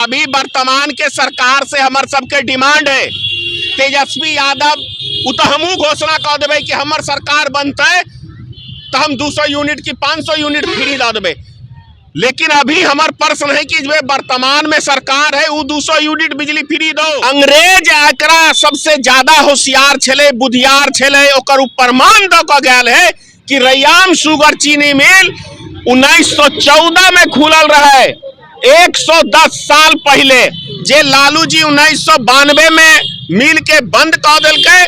अभी वर्तमान के सरकार से हमर सबके डिमांड है, तेजस्वी यादव उ तो हमहूँ घोषणा कऽ देबै कि हमर सरकार बनतै तऽ हम 200 यूनिट की 500 यूनिट फ्री दऽ देबै। लेकिन अभी हमर प्रश्न है कि जे वर्तमान में सरकार है उ 200 यूनिट बिजली फ्री दो। अंग्रेज एकरा सबसे ज्यादा होशियार छलै, बुधियार छलै, ओकर उ प्रमाण दऽ कऽ गेल है कि रैयाम शुगर चीनी मिल 1914 में खुलल रहे, 110 साल पहले, जे लालू जी 1992 में मिल के बंद कऽ देलकै।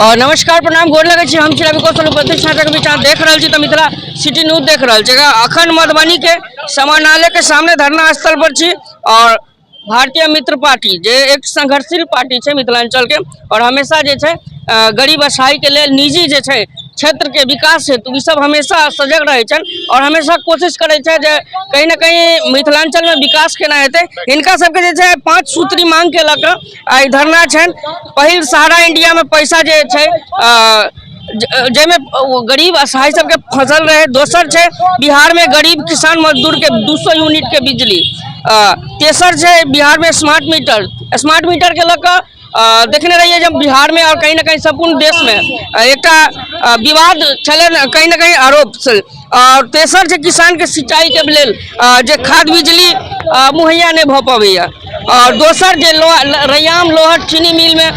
और नमस्कार, प्रणाम, गोर लगै छी। हम छी रवि कौशल उपस्थित छात्रक बीच। अहाँ देख रहल छी तऽ मिथिला सिटी न्यूज देख रहल छी। अखन मधुबनी के समाहरणालय के सामने धरना स्थल पर छी और भारतीय मित्र पार्टी जे एक संघर्षशील पार्टी छै मिथिलांचल के और हमेशा जे छै गरीब असहाय के लेल निजी जे छै क्षेत्र के विकास हेतु ई सब हमेशा सजग रहै छनि और हमेशा कोशिश करै छै जे कहीं ना कहीं मिथिलांचल में विकास केना हेतै। हिनका सबके जे छै 5 सूत्री मांग के लऽ कऽ आइ धरना छनि। पहिल, सहारा इंडिया में पैसा जे छै जाहिमे गरीब असहाय सबके फंसल रहै। दोसर छै बिहार में गरीब किसान मजदूर के 200 यूनिट के बिजली। तेसर छै बिहार में स्मार्ट मीटर। स्मार्ट मीटर के लऽ कऽ देखने रहियै जब बिहार में और कहीं ना कहीं सम्पूर्ण देश में एकटा विवाद छलै, कहीं ना कहीं आरोप छलै। और तेसर छै किसान के सिंचाई के लेल जे खाद बिजली मुहैया नहि भऽ पबैया। और दोसर जे रैयाम लोहट चीनी मिल में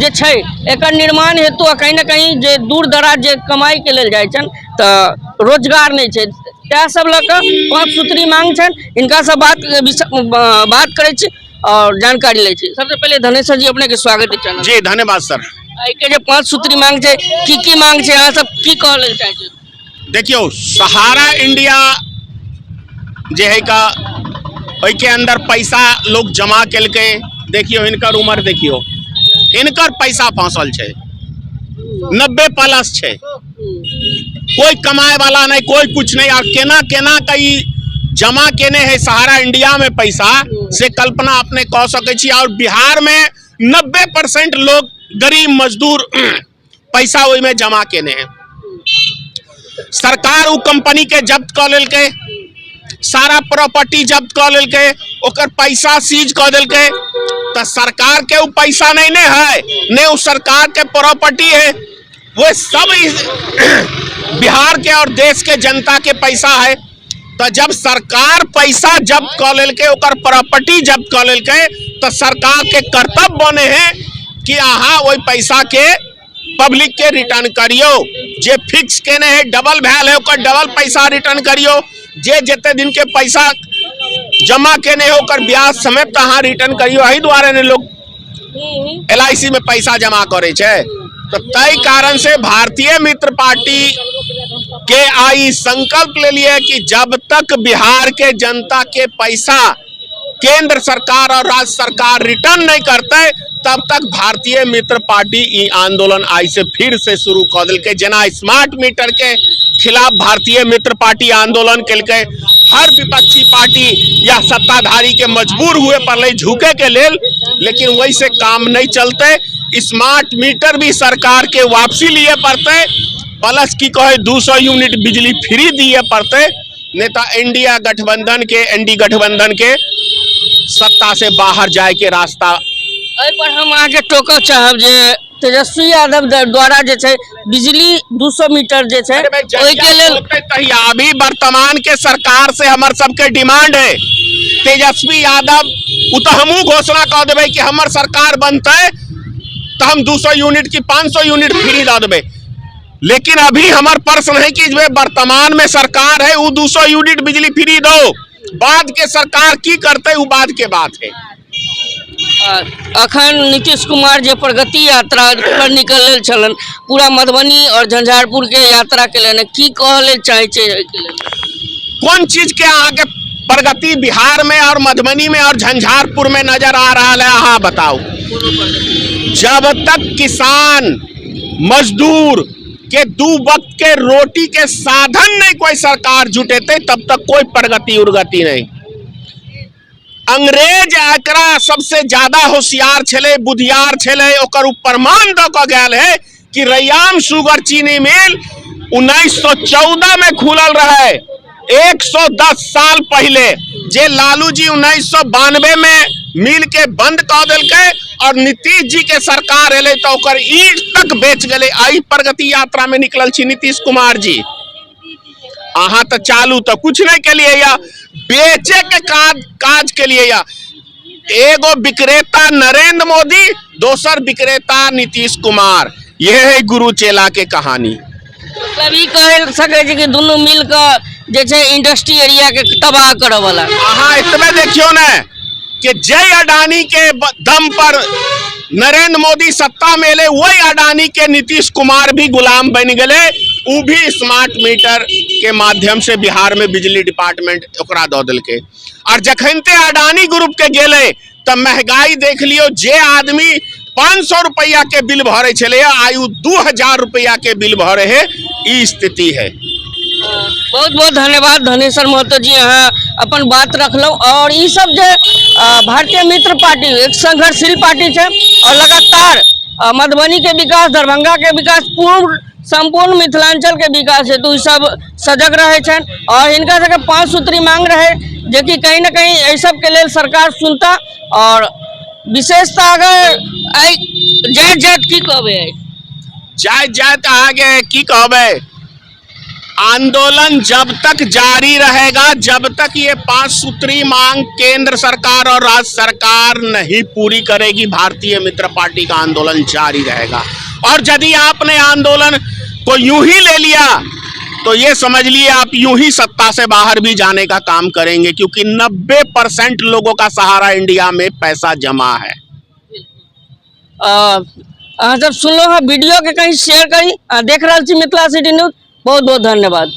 जे छै एकर निर्माण हेतु आ कहीं ना कहीं जे दूर दराज जे कमाई के लेल जाइ छनि तऽ रोजगार नहि छै। तैं सब लऽ कऽ 5 सूत्री मांग छनि। हिनका से बात बात करै छी और जानकारी लै छी। सबसे पहिले धनेश्वर जी, अपने के स्वागत है चैनल। जी, धन्यवाद सर। एहिके जे 5 सूत्री मांग छै, की की मांग छै, अहाँ सब की कहऽ लेल चाहै छी? देखियौ, सहारा इंडिया जे है का ओहिके अंदर पैसा लोग जमा केलकै। देखियौ, हिनकर उम्र देखियौ, हिनकर पैसा फंसल छै, 90 प्लस छै, कोई कमाए वाला नहीं, कोई कुछ नहीं, और केना केना का ई जमा केने है सहारा इंडिया में पैसा, से कल्पना अपने कह सकै छी। और बिहार में 90% लोग गरीब मजदूर पैसा ओहिमे जमा केने है। सरकार उ कंपनी के जब्त कऽ लेलकै, सारा प्रॉपर्टी जब्त कऽ लेलकै, ओकर पैसा सीज कऽ देलकै। तऽ सरकार के उ पैसा नहीं ने है, ने उ सरकार के प्रॉपर्टी है, वो सब इस बिहार के और देश के जनता के पैसा है। तो जब सरकार पैसा जब्त कऽ लेलकै, ओकर प्रॉपर्टी जब्त कऽ लेलकै, तऽ सरकार के कर्तव्य बने है कि अहाँ ओहि पैसा के पब्लिक के रिटर्न करियौ। जे फिक्स केने है, डबल भेल है, ओकर डबल पैसा रिटर्न करियौ। जे जते दिन के पैसा जमा केने है, ओकर ब्याज समेत अहाँ रिटर्न करियौ। एहि दुआरे ने लोग एल में पैसा जमा करे छै। तो तई कारण से भारतीय मित्र पार्टी के आई संकल्प ले लिए कि जब तक बिहार के जनता के पैसा केंद्र सरकार और राज्य सरकार रिटर्न नहीं करते, तब तक भारतीय मित्र पार्टी ई आंदोलन आई से फिर से शुरू कर देलकै। जेना स्मार्ट मीटर के खिलाफ भारतीय मित्र पार्टी आंदोलन केलकै, हर विपक्षी पार्टी या सत्ताधारी के मजबूर हुए पड़लै झुके के लेल, लेकिन वैसे काम नहीं चलते। स्मार्ट मीटर भी सरकार के वापसी लिए पड़ते, प्लस की कहे 200 यूनिट बिजली फ्री दिए पड़ते, नहीं तो इंडिया गठबंधन के, एनडी गठबंधन के सत्ता से बाहर जाए के रास्ता। एहि पर हम अहाँके टोकऽ चाहब जे तेजस्वी यादव द्वारा जे छै बिजली 200 मीटर जे छै ओहिके लेल तहिया अभी वर्तमान के सरकार से हमर सबके डिमांड है, तेजस्वी यादव उ तो हमहूँ घोषणा कऽ देबै कि हमर सरकार बनतै तऽ हम 200 यूनिट की 500 यूनिट फ्री दऽ देबै। लेकिन अभी हमर प्रश्न है कि जे वर्तमान में सरकार है उ 200 यूनिट बिजली फ्री दो। बाद के सरकार की करते, उ बाद के बात है। अखन नीतीश कुमार जे प्रगति यात्रा पर निकलल छलन, पूरा मधुबनी और झंझारपुर के यात्रा केलनि, की कहऽ लेल चाहै छै एहिके लेल? कोन चीज के अहाँके प्रगति बिहार में और मधुबनी में और झंझारपुर में नजर आ रहा है, अहाँ बताओ? जब तक किसान मजदूर के दू वक्त के रोटी के साधन नहीं कोई सरकार जुटेते, तब तक कोई प्रगति उर्गति नहीं। अंग्रेज एकरा सबसे ज्यादा होशियार छलै, बुधियार छलै, ओकर उ प्रमाण दऽ कऽ गेल है कि रैयाम शुगर चीनी मिल 1914 में खुलल रहे, 110 साल पहले जे लालू जी 1992 में मिल के बंद कऽ देलकै और नीतीश जी के सरकार एलै तऽ ओकर ईंट तक बेच गेलै। एहि प्रगति यात्रा में निकलल छी नीतीश कुमार जी। अहाँ तऽ चालू तऽ कुछ नहीं केलिए या बेचे के काज काज के लिए या एगो विक्रेता नरेंद्र मोदी, दोसर विक्रेता नीतीश कुमार। यह है गुरु चेला के कहानी। मतलब ई कह सकै छै कि दुनू मिल कऽ जे छै इंडस्ट्री एरिया के तबाह करऽ वाला। अहाँ एतबे देखियौ ने कि जय अडानी के दम पर नरेंद्र मोदी सत्ता में एले, वही अडानी के नीतीश कुमार भी गुलाम बन गए। उ भी स्मार्ट मीटर के माध्यम से बिहार में बिजली डिपार्टमेंट ओकरा दऽ देलकै। और जखनते अडानी ग्रुप के गेलै तऽ महंगाई देख लियौ, जे आदमी 500 रुपया के बिल भरे छलै, आइ उ 2000 रुपया के बिल भरे है। ई स्थिति है। बहुत बहुत धन्यवाद धनेश्वर महतो जी, अहाँ अपन बात रखलहुँ। और ई सब जे भारतीय मित्र पार्टी एक संघर्षशील पार्टी छै और लगातार मधुबनी के विकास, दरभंगा के विकास, पूर्ण संपूर्ण मिथिलांचल के विकास हेतु ई सब सजग रहे छनि। और हिनका सबके 5 सूत्री मांग रहे जेकि कहीं ना कहीं एहि सबके लेल सरकार सुनता। और विशेषतः अगर एहि जाइत जाइत की कहबै? जाइत जाइत अहाँके की कहबै, आंदोलन जब तक जारी रहेगा जब तक ये 5 सूत्री मांग केंद्र सरकार और राज्य सरकार नहीं पूरी करेगी, भारतीय मित्र पार्टी का आंदोलन जारी रहेगा। और यदि आपने आंदोलन को यूं ही ले लिया तो ये समझ लिए आप यूं ही सत्ता से बाहर भी जाने का काम करेंगे, क्योंकि 90% लोगों का सहारा इंडिया में पैसा जमा है। अहाँ जब सुनलहुँ हँ, वीडियो के कहीं शेयर करी। देख रहल छी मिथिला सिटी न्यूज। बहुत बहुत धन्यवाद।